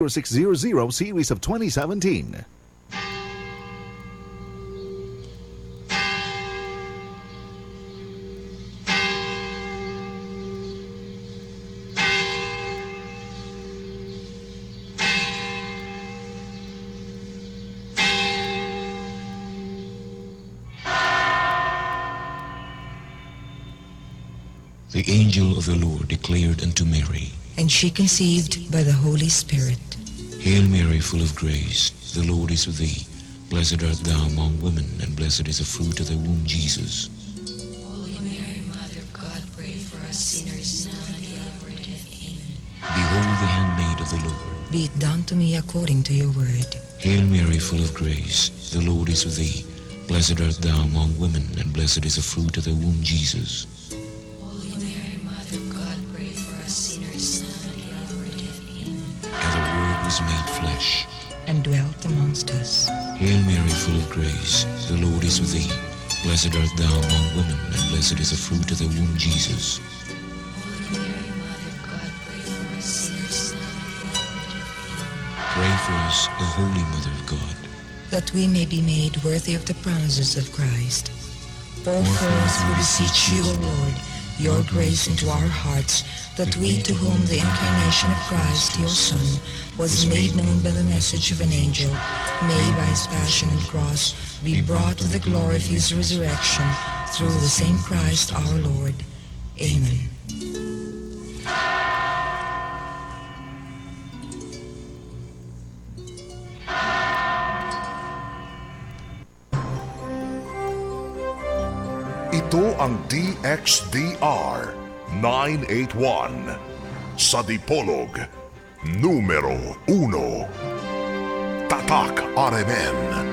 0600 series of 2017. The angel of the Lord declared unto Mary, And she conceived by the Holy Spirit. Hail Mary, full of grace, the Lord is with thee. Blessed art thou among women, and blessed is the fruit of thy womb, Jesus. Holy Mary, Mother of God, pray for us sinners now and at the hour of our death. Amen. Behold the handmaid of the Lord. Be it done to me according to your word. Hail Mary, full of grace, the Lord is with thee. Blessed art thou among women, and blessed is the fruit of thy womb, Jesus. Holy Mary, Mother of God, pray for us sinners now and at the hour of our death. Amen. And the Word was made flesh. And dwelt amongst us. Hail Mary, full of grace, the Lord is with thee. Blessed art thou among women, and blessed is the fruit of thy womb, Jesus. Holy Mary, Mother of God, pray for us sinners now and at the hour of our death. Amen. Pray for us, O Holy Mother of God. That we may be made worthy of the promises of Christ. Pour forth, we beseech you, O Lord, your grace into our hearts, that we to whom the incarnation of Christ, your Son, was made known by the message of an angel, may by his passion and cross be brought to the glory of his resurrection, through the same Christ our Lord. Amen. Ito ang DXDR 981 sa Dipolog, numero 1. Tatak RMN.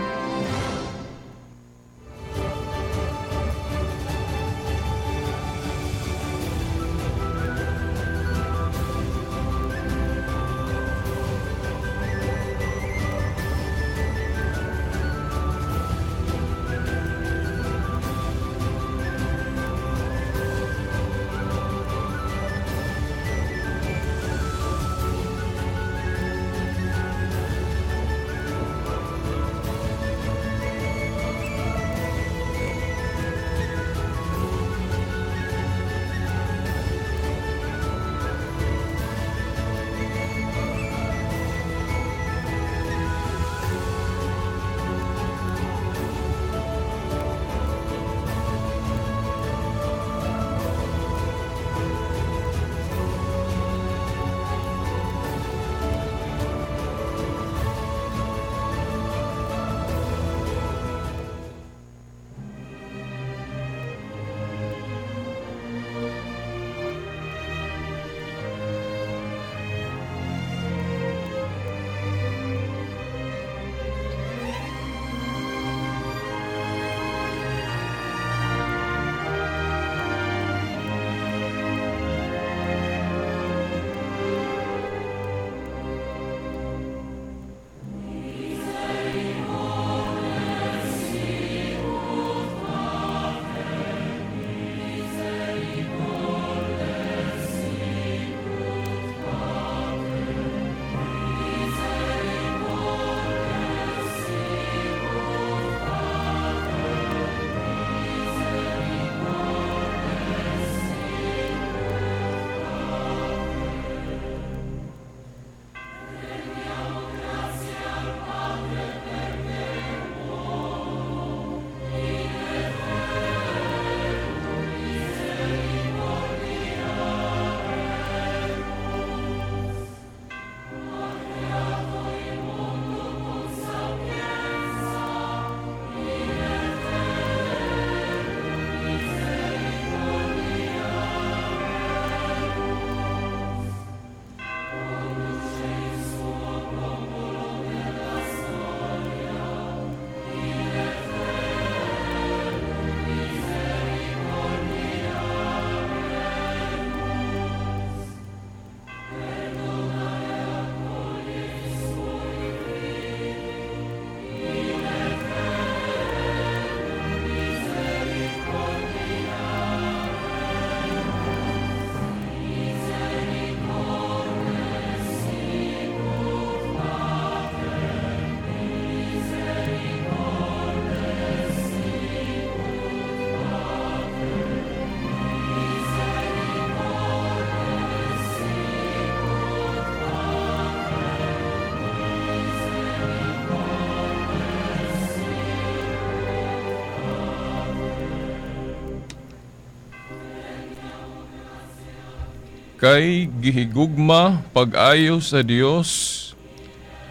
Kay gihigugma pag-ayo sa Dios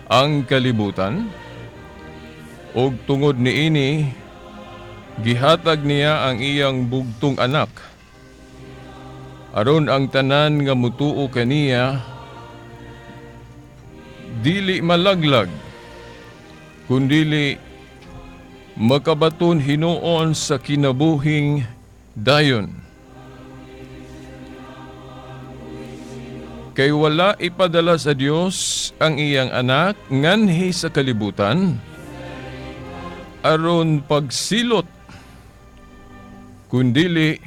ang kalibutan, ug tungod niini gihatag niya ang iyang bugtong anak, aron ang tanan nga mutuo kaniya dili malaglag, kundili makabaton hinuon sa kinabuhing dayon. Kay wala ipadala sa Dios ang iyang anak nganhi sa kalibutan aron pagsilot, kundili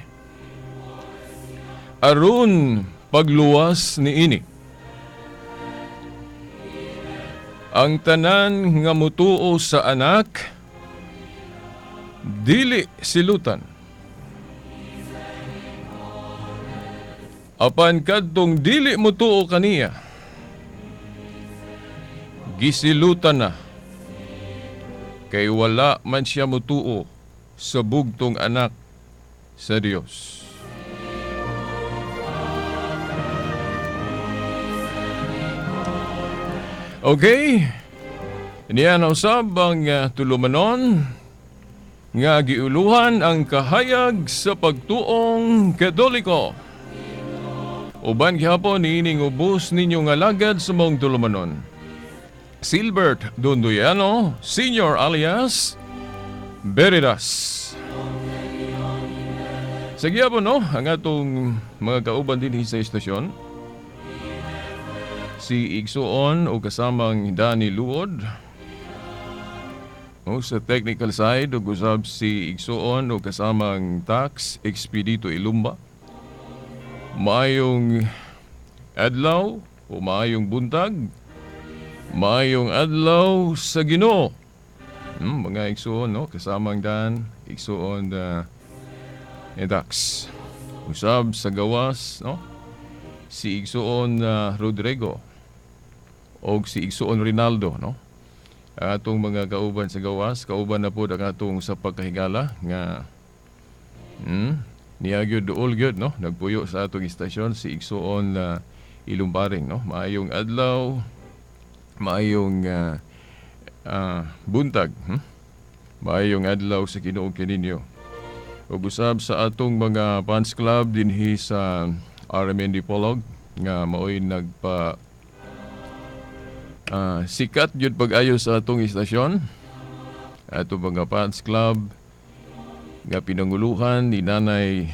aron pagluwas niini. Ang tanan nga mutuo sa anak dili silutan, apan kadtong dili mutuo kaniya gisilutan na, kay wala man siya mutuo sa bugtong anak sa Dios. Okay, niya na usab ang tulumanon nga giuluhan ang kahayag sa pagtuong Katoliko. Uban gihapon niining ubos ninyo nga alagad sa maong tulumanon, Silbert Donduyano, Senior alias Veritas. Sa gihapon, no, ang atong mga kauban dinhi sa istasyon, si Igsuon o kasamang Danny Luod. O sa technical side, o usab si Igsuon o kasamang Tax Expedito Ilumba. Maayong adlaw o maayong buntag, maayong adlaw sa Ginoo. Mga Igsuon, no, kasamang Dan, Igsuon Tax. Usab sa gawas, no, si Igsuon Rodrigo o si Igsuon Rinaldo, no. Ang atong mga kauban sa gawas, kauban na po ang atong sa pagkahigala nga niya gyud duol gyud, no, nagpuyo sa atong istasyon si Igsuon Ilumbaring, no. Maayong adlaw, maayong buntag, maayong adlaw sa Ginoo kininyo. Ug usab sa atong mga fans club dinhi sa RMN Dipolog nga maoy nagpa sikat gyud pag-ayo sa atong istasyon. Atong mga fans club nga pinanguluhan ni Nanay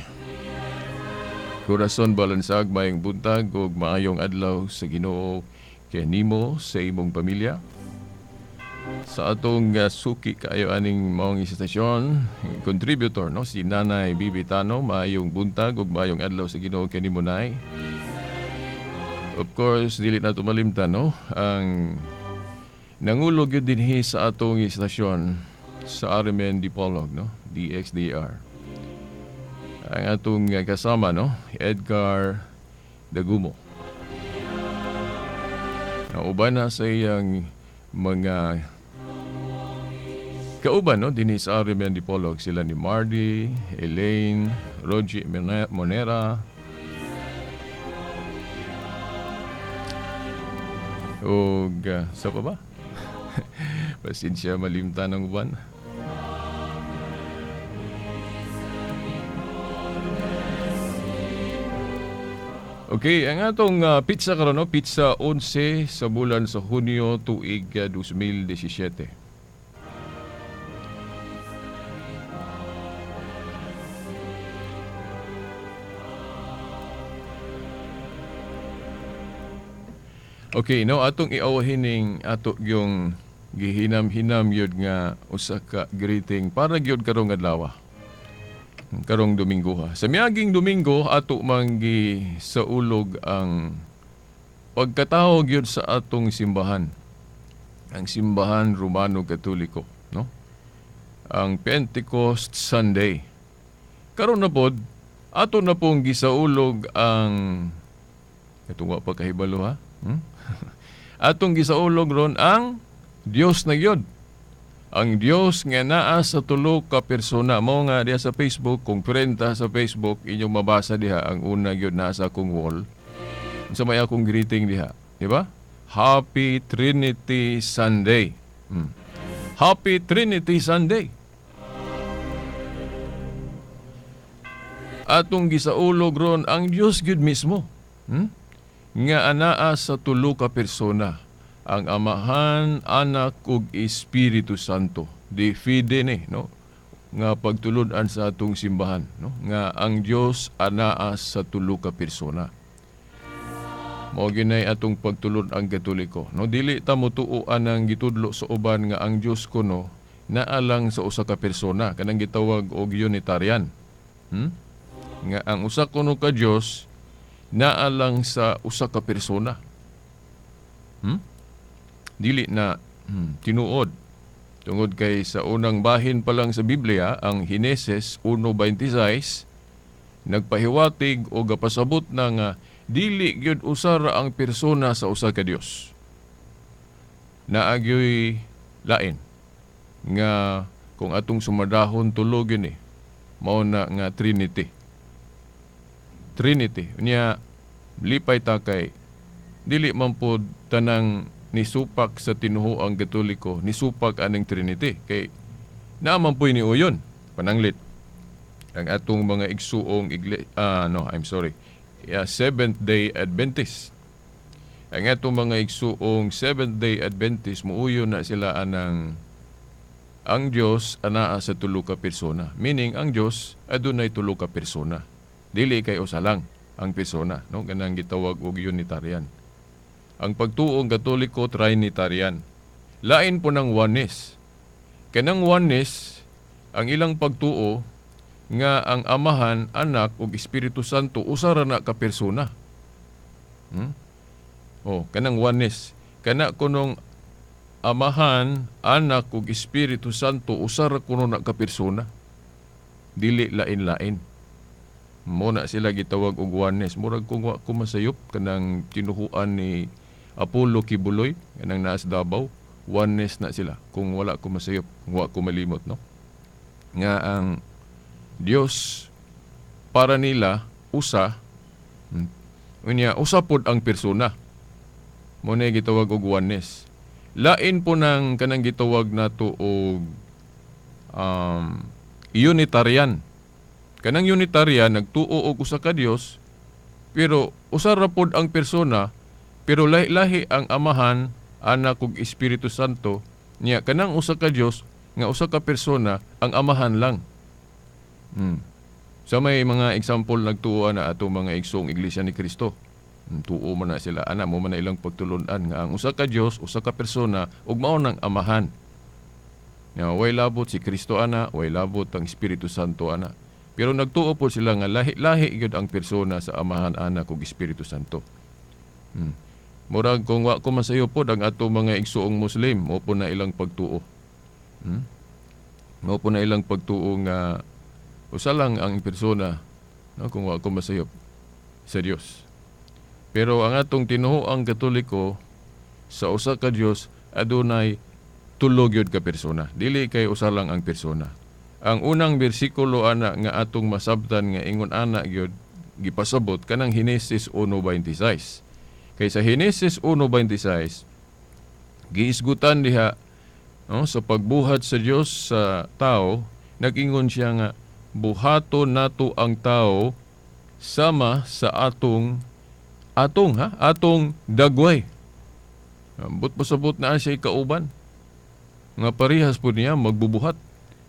Corazon Balansag, maayong buntag ug maayong adlaw sa Ginoo kay nimo sa imong pamilya. Sa atong suki kaayo aning maong istasyon, contributor, no, si Nanay Bibi Tano, maayong buntag ug maayong adlaw sa Ginoo kay nimo, Nay. Of course, dili na tumalimtan, no, ang nangulog yun dinhi sa atong istasyon sa RMN Dipolog, no, DXDR. Ang atong kasama, no, Edgar Dagumo. Nauban na sa iyang mga kauban, no, dinhi sa RMN Dipolog, sila ni Mardy, Elaine, Rogie Monera, og sa pa ba? Pasensya, malimtan ang uban. Okay, ang atong pizza karon, no, pizza 11 sa bulan sa Hunyo tuig 2017. Okay, no, atong iawahin ning ato yung gihinam-hinam yun nga usa ka greeting para gyud karong adlaw. Karong Domingo ha. Sa miaging Domingo ato manggi sa ulog ang pagkatao gyud sa atong simbahan. Ang simbahan Romano Katoliko, no? Ang Pentecost Sunday. Karon na pod ato na pong gisaulog ang katong wa pa kahibalo ha. Atong gisaulog ron ang Dios na gyud. Ang Dios nga naa sa tulo ka persona. Mao nga diha sa Facebook, kung prenta sa Facebook inyong mabasa diha ang una gyud naa sa akong wall. Unsa may akong greeting diha, di ba? Happy Trinity Sunday. Happy Trinity Sunday. Atong gisaulog ron ang Dios gyud mismo. Nga anaa sa tulo ka persona, ang Amahan, Anak ug Espiritu Santo. Di fide ni, no? Nga pagtulod-an sa atong simbahan, no? Nga ang Dios anaa sa tulo ka persona. Mao ginay atong pagtulod ang Katoliko, no? Dili ta motuo anang gitudlo sa uban nga ang Dios kuno naa lang sa usa ka persona, kanang gitawag og Unitarian. Nga ang usa kuno ka Dios naa lang sa usa ka persona. Dili na tinuod. Tungod kay sa unang bahin pa lang sa Biblia, ang Henesis 1:26, nagpahiwatig o gapasabot na nga dili gyud usara ang persona sa usa ka Dios. Naagyoy lain nga kung atong sumadahon tulo gyud ni, mao na nga Trinity. Trinity niya lipay ta kay dili man pod tanang nisupak sa tinuhoang Katoliko, nisupak aning Trinity kay naa man poy niuyon pananglit ang atong mga igsuong no, I'm sorry. Yeah, Seventh Day Adventist. Ang atong mga igsuong Seventh Day Adventist muuyon na sila anang ang Dios anaa sa tulo ka persona. Meaning ang Dios adunay tulo ka persona. Dili kay usa lang ang persona, no? Kanang gitawag og Unitarian. Ang pagtuong Katoliko Trinitarian. Lain po ng oneness. Kanang oneness, ang ilang pagtuo nga ang Amahan, Anak ug Espiritu Santo usa ra na ka persona. Oh, kanang oneness. Kana kunong Amahan, Anak ug Espiritu Santo usa ra kuno na ka persona. Dili lain-lain. Mo na sila gitawag og oneness. Murag kung wa ko masayop kanang tinuhuan ni Apollo Quiboloy kanang naas Davao, oneness na sila kung wala ko masayop, kung wa ko malimot, no? Nga ang Dios para nila usa, unya usa pod ang persona. Mo na gitawag og oneness. Lain po nang kanang gitawag nato og Unitarian. Kanang Unitarian nagtuo og usa ka Dios, pero usa ra pod ang persona, pero lahi-lahi ang Amahan, Anak ug Espiritu Santo. Nya kanang usa ka Dios nga usa ka persona, ang Amahan lang. Sa may mga example nagtuo na atong mga igsoong Iglesia ni Cristo. Tuo man na sila ana, mo man na ilang pagtulun-an nga ang usa ka Dios, usa ka persona ug mao nang Amahan. Nya way labot si Kristo ana, way labot ang Espiritu Santo ana. Pero nagtuo po sila nga lahi-lahi gyud ang persona sa Amahan, Anak ug Espiritu Santo. Murag kung wa ko masayo pod ang ato mga igsoong Muslim, mo po na ilang pagtuo. Mo po na ilang pagtuo nga usa lang ang persona, no, kung wa ko masayop sa Dios. Pero ang atong tinuoang Katoliko sa usa ka Dios adunay tulo gyud ka persona. Dili kay usa lang ang persona. Ang unang bersikulo ana nga atong masabtan nga ingon ana gyud gipasabot kanang Henesis 1:26. Kay sa Henesis 1:26 giisgutan diha, no, sa pagbuhat sa Dios sa tao, nag-ingon siya nga buhaton nato ang tao sama sa atong atong dagway. Ambot pasabot na siya kauban nga parehas po niya magbubuhat.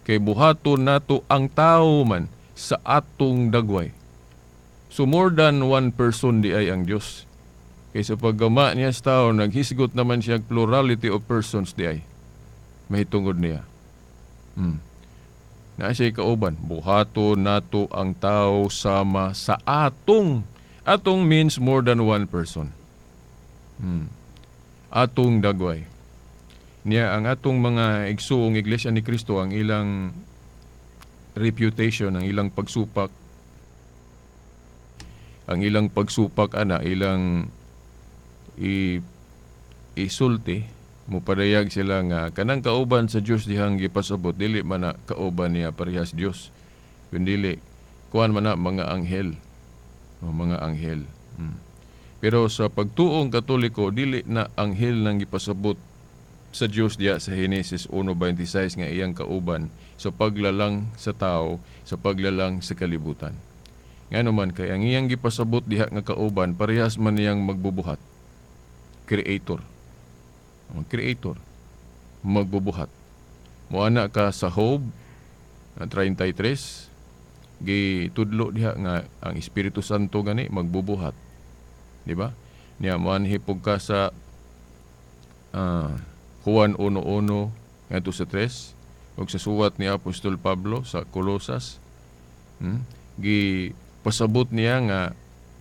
Kay buhaton nato ang tao man sa atong dagway. So more than one person di ay ang Dios. Kay sa paggama niya sa tao, naghisgot naman siya plurality of persons di ay. Mahitungod niya. Na siya kauban, buhaton nato ang tao sama sa atong. Atong means more than one person. Atong dagway. Niya ang atong mga igsuong Iglesia ni Cristo, ang ilang reputation, ang ilang pagsupak, ana, ilang isulti, mupadayag sila nga kanang kauban sa Dios dihang gipasabot, dili man na kauban niya parehas Dios, kundi kuan man na mga anghel. O, mga anghel. Pero sa pagtuong Katoliko, dili na anghel nang gipasabot sa Dios diya sa Henesis 1:26 nga iyang kauban sa paglalang sa tao, sa paglalang sa kalibutan. Ngano man kay ang iyang gipasabot diha nga kauban parehas man niyang magbubuhat. Creator. Ang creator magbubuhat. Moana ka sa Job 33, gitudlo diha nga ang Espiritu Santo gani magbubuhat. Di ba? Niya moanhi pug ka sa Juan 1:1 ngadto sa 3 ug sa suwat ni Apostol Pablo sa Colosas, gipasabot niya nga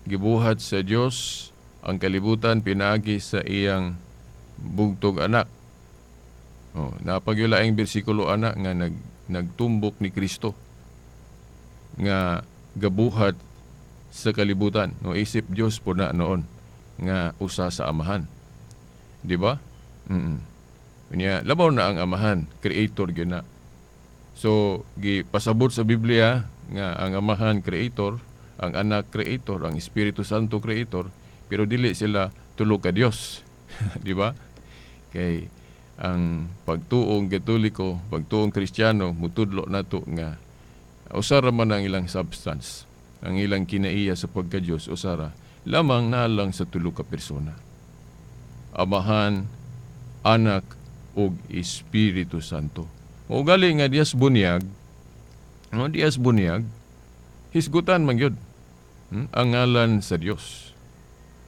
gibuhat sa Dios ang kalibutan pinaagi sa iyang bugtog anak. Oh, napagyulaing bersikulo anak nga nagtumbok ni Kristo nga gabuhat sa kalibutan. No, isip Dios po na noon nga usa sa Amahan. Di ba? Unya, labaw na ang Amahan, creator gyud na. So, gipasabot sa Biblia nga ang Amahan creator, ang Anak creator, ang Espiritu Santo creator, pero dili sila tulo ka Dios. Di ba? Kay ang pagtuong Katoliko, pagtuong Kristiyano, mutudlo nato nga usara man ang ilang substance, ang ilang kinaiya sa pagka-Diyos, usara lamang nalang sa tulo ka persona. Amahan, Anak, ug Espiritu Santo. O gali nga dias bunyag, no, dias bunyag, hisgutan man gyud ang ngalan sa Dios.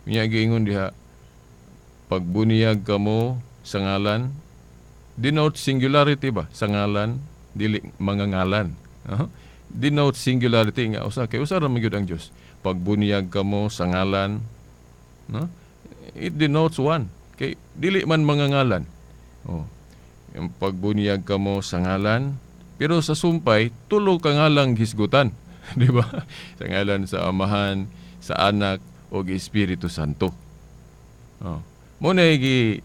Unya giingon diha, pagbuniyag kamo sa ngalan, denote singularity ba? Sa ngalan, dili mga ngalan. Denote singularity nga usa kay usa ra man gyud ang Dios. Pagbuniyag kamo sa ngalan, no? It denotes one. Kay dili man mga ngalan. Oh. Yung pagbuniyag kamo sa ngalan, pero sa sumpay tulo ka ngalang hisgutan, di ba? Sa ngalan sa Amahan, sa Anak ug Espiritu Santo. Oh. Mo na gi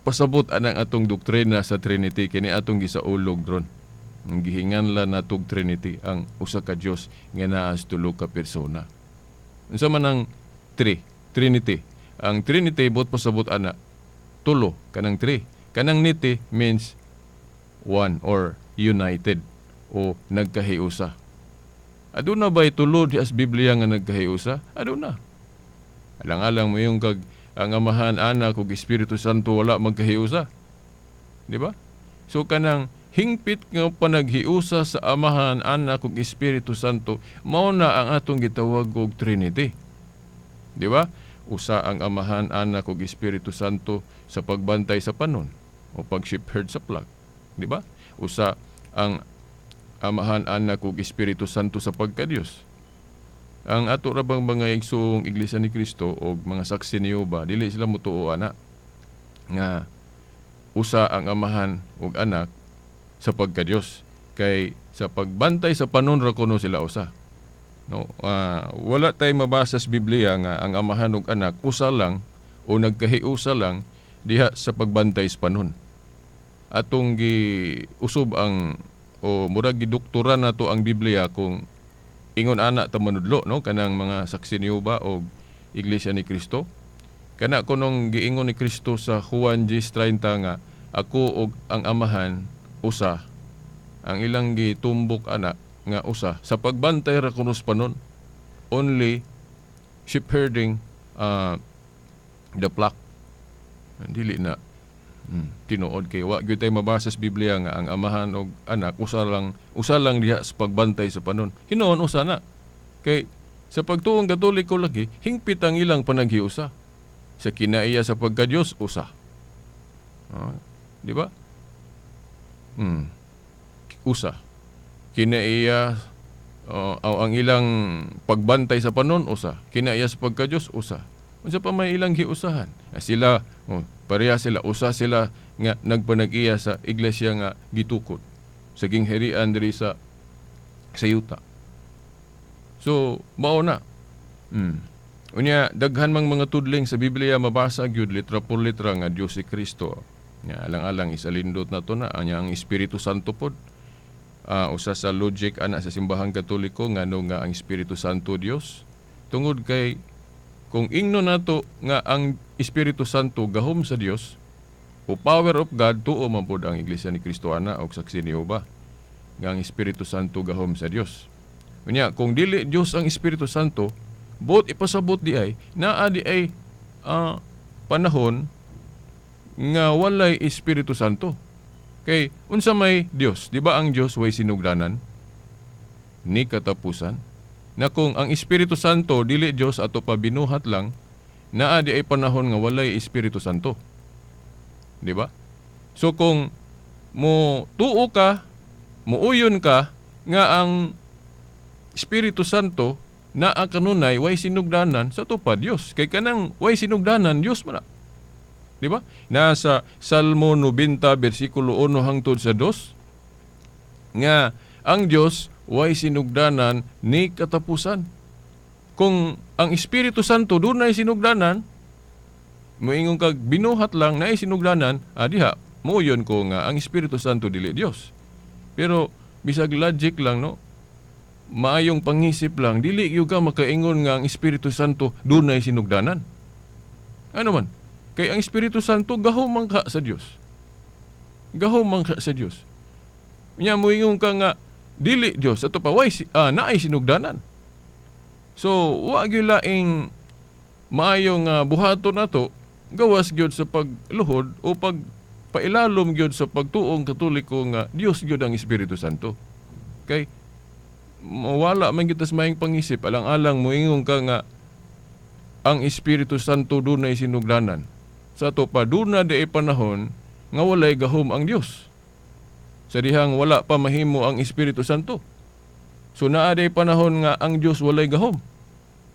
pasabot anang atong doktrina sa Trinity kini atong gisaulog ron. Ang gihinganlan natog Trinity ang usa ka Dios nga naa sa tulo ka persona. Unsa man ang Trinity? Ang Trinity buot pasabot ana tulo kanang three. Kanang niti means one or united o nagkahiusa. Aduna ba'y tulo di as Biblia nga nagkahiusa? Aduna. Alang-alang mo yung kag ang Amahan, Anak ug Espiritu Santo wala magkahiusa. Di ba? So kanang hingpit nga panaghiusa sa Amahan, Anak ug Espiritu Santo, mao na ang atong gitawag og Trinity. Di ba? Usa ang Amahan, Anak ug Espiritu Santo sa pagbantay sa panon o pag-shepherd sa flock. Di ba? Usa ang Amahan, Anak ug Espiritu Santo sa pagka-Dios. Ang ato ra bang mga igsoong Iglesia ni Cristo o mga saksi ni Jehova, dili sila mutuo ana nga usa ang Amahan ug Anak sa pagka-Dios. Kay sa pagbantay sa panon ra kuno sila usa. No, wala tay mabasa sa Biblia nga ang Amahan ug Anak usa lang o nagkahiusa lang diha sa pagbantay sa panon. Atong giusob ang o murag gidoktora nato ang Biblia kung ingon ana ta manudlo, no, kanang mga saksi ni Jehova o Iglesia ni Cristo. Kana kunong giingon ni Kristo sa Juan 10:30 nga ako og ang Amahan usa, ang ilang gitumbok ana nga usa sa pagbantay ra kuno sa panon, only shepherding the flock. Dili na tinuod kay wa gyud tay mabasa sa Biblia nga ang Amahan og Anak usa lang diha sa pagbantay sa panon. Hinuon usa na. Kay sa pagtuong Katoliko lagi hingpit ang ilang panaghiusa. Sa kinaiya sa pagka-Dios usa. Di ba? Usa. Kinaiya ang ilang pagbantay sa panon usa. Kinaiya sa pagka-Dios usa. Unsa pa may ilang giusahan? Sila pareha sila, usa sila nga nagpanag-iya sa iglesia nga gitukod sa gingharian diri sa yuta. So mao na. Unya daghan mang mga tudling sa Biblia mabasa gyud litra por litra nga Dios si Kristo. Nya alang-alang isalindot nato na anya ang Espiritu Santo pod. Usa sa logic ana sa simbahang Katoliko ngano nga ang Espiritu Santo Dios tungod kay Kung ingno nato nga ang Espiritu Santo gahom sa Dios o power of God, tuo man pod ang Iglesia ni Cristo ana og Saksi ni Jehova nga ang Espiritu Santo gahom sa Dios. Unya, kung dili Dios ang Espiritu Santo, buot ipasabot di ay naa di ay panahon nga walay Espiritu Santo. Kay unsa may Dios? Di ba ang Dios way sinugdanan ni katapusan? Na kung ang Espiritu Santo dili Dios ato pa binuhat lang, naa di ay panahon nga walay Espiritu Santo. Di ba? So kung mo tuo ka, muuyon ka nga ang Espiritu Santo naa kanunay way sinugdanan, sa ato pa Dios. Kay kanang way sinugdanan, Dios man na. Di ba? Nasa Salmo 90 bersikulo 1 hangtod sa 2 nga ang Dios way sinugdanan ni katapusan. Kung ang Espiritu Santo dunay sinugdanan, moingon kag binuhat lang naay sinugdanan, diha moyon ko nga ang Espiritu Santo dili Dios. Pero bisag logic lang, no, maayong pangisip lang, dili gyud ka makaingon nga ang Espiritu Santo dunay sinugdanan. Ano man? Kay ang Espiritu Santo gahom man ka sa Dios. Gahom man ka sa Dios. Nya moingon ka nga dili Dios ato pa way naay sinugdanan. So wa gyud laing maayong buhaton nato gawas gyud sa pagluhod o pagpailalom gyud sa pagtuong Katoliko nga Dios gyud ang Espiritu Santo. Kay mawala man gyud tas maayong pangisip, alang-alang moingon ka nga ang Espiritu Santo dunay sinugdanan. Sa ato pa duna di panahon nga walay gahom ang Dios. Sa dihang wala pa mahimo ang Espiritu Santo. So naa di panahon nga ang Dios walay gahom.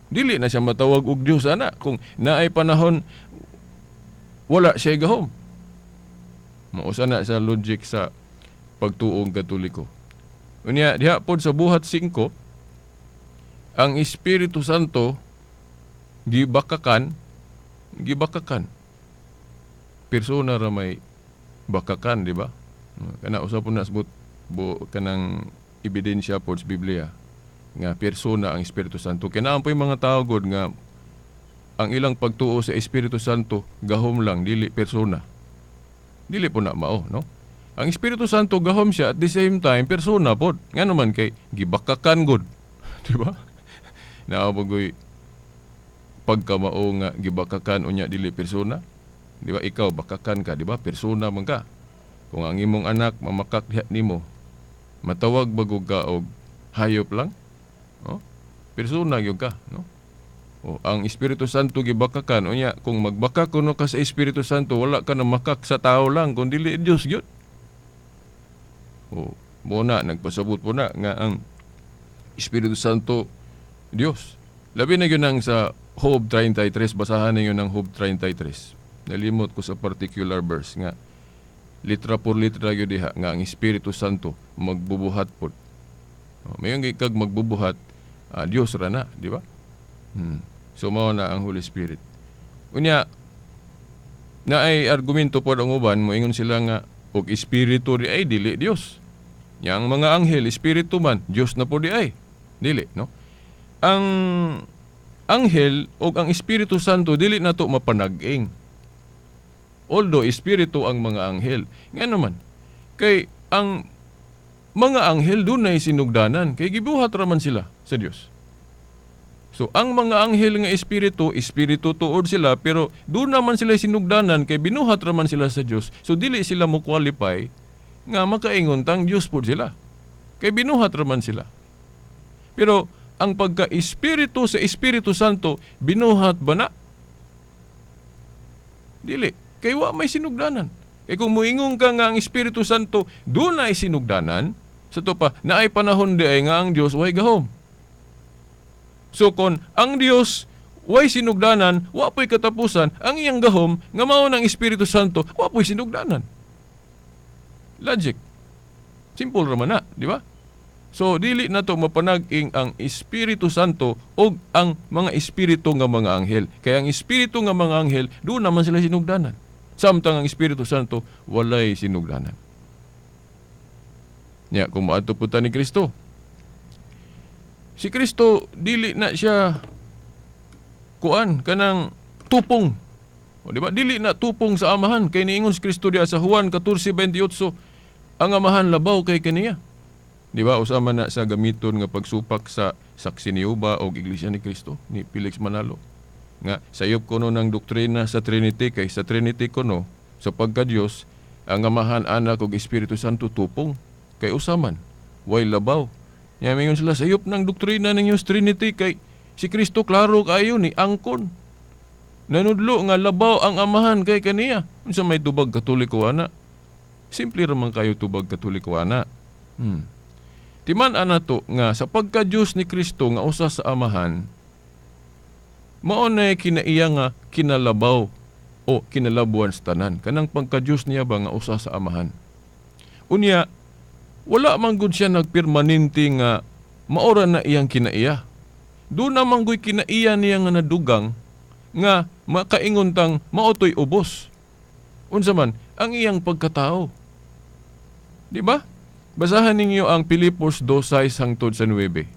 Dili na siya matawag og Dios ana kung naay panahon wala siya gahom. Mausa na sa logic sa pagtuong Katoliko. Unya diha pod sa Buhat 5, ang Espiritu Santo gibakakan. Persona ra may bakakan, di ba? Kana usa po na sabot kanang ebidensya pod sa Biblia nga persona ang Espiritu Santo. Kaya naa po'y mga tao god nga ang ilang pagtuo sa Espiritu Santo gahom lang, dili persona. Dili po na mao, no? Ang Espiritu Santo gahom siya, at the same time persona pod. Ngano man kay gibakakan god, di ba? Naa bagoy pagkamao nga gibakakan unya dili persona. Di ba ikaw bakakan ka, di ba? Persona man ka. Kung ang imong anak mamakak diha nimo, matawag bagog ka og hayop lang? Oh, persona gyud ka, no? Oh, ang Espiritu Santo gibakakan unya kung magbaka kuno ka sa Espiritu Santo, wala ka na makak sa tao lang kun dili Dios gyud. Oh, mo na nagpasabot po na nga ang Espiritu Santo Dios. Labi na gyud ang sa Job 33, basahan ninyo ng Job 33. Nalimot ko sa particular verse nga litra por litra gyud diha nga ang Espiritu Santo magbubuhat pod. Oh, mayon kag magbubuhat, Dios ra na, di ba? So mao na ang Holy Spirit. Unya naay argumento pod ang uban, moingon sila nga og espiritu di ay dili Dios. Nya ang mga anghel espiritu man, Dios na pod di ay. Dili, no? Ang anghel og ang Espiritu Santo dili nato mapanag-ing. Although espiritu ang mga anghel. Ngano man? Kay ang mga anghel dunay sinugdanan, kay gibuhat ra man sila sa Dios. So ang mga anghel nga espiritu, espiritu tuod sila, pero doon naman sila sinugdanan kay binuhat ra man sila sa Dios. So dili sila mo qualify nga makaingon tang Dios pud sila. Kay binuhat ra man sila. Pero ang pagka-espiritu sa Espiritu Santo, binuhat ba na? Dili. Kay wa may sinugdanan. Kay kung moingon ka nga ang Espiritu Santo doon ay sinugdanan, sa to pa, naay panahon di ay nga ang Dios way gahom. So kon ang Dios way sinugdanan, wa po'y katapusan, ang iyang gahom nga mao ng Espiritu Santo, wa po'y sinugdanan. Logic. Simple ra man na, di ba? So dili na to mapanag-ing ang Espiritu Santo og ang mga espiritu nga mga anghel. Kaya ang espiritu nga mga anghel, doon naman sila sinugdanan. Samtang ang Espiritu Santo walay sinugdanan. Nya kung moadto po ta ni Kristo. Si Kristo dili na siya kuan kanang tupong. O, di ba? Dili na tupong sa amahan kay niingon si Kristo diha sa Juan 14:28, ang amahan labaw kay kaniya. Di ba? Usama na sa gamiton nga pagsupak sa Saksi ni Jehovah o Iglesia ni Kristo ni Felix Manalo. Nga sayop kuno ng doktrina sa Trinity, kay sa Trinity kuno sa pagka-Dios ang Amahan, Anak ug Espiritu Santo tupong kay usaman, way labaw. Nya mingon sila sayop ng doktrina ninyo sa Trinity kay si Kristo klaro kaayo ni angkon. Nanudlo nga labaw ang Amahan kay kaniya. Unsa may tubag Katoliko ana? Simple ra man kayo tubag Katoliko ana. Timan ana to nga sa pagka-Dios ni Kristo nga usa sa Amahan, mao na kinaiya nga kinalabaw o kinalabuan sa tanan. Kanang pagka-Dios niya ba nga usa sa Amahan. Unya, wala man gud siya nagpermanente nga maora na iyang kinaiya. Doon naman gu'y kinaiya niya nga nadugang nga makaingon tang maotoy ubos. Unsa man ang iyang pagkatao. Di ba? Basahan ninyo ang Pilipos 2:6 hangtod sa 9.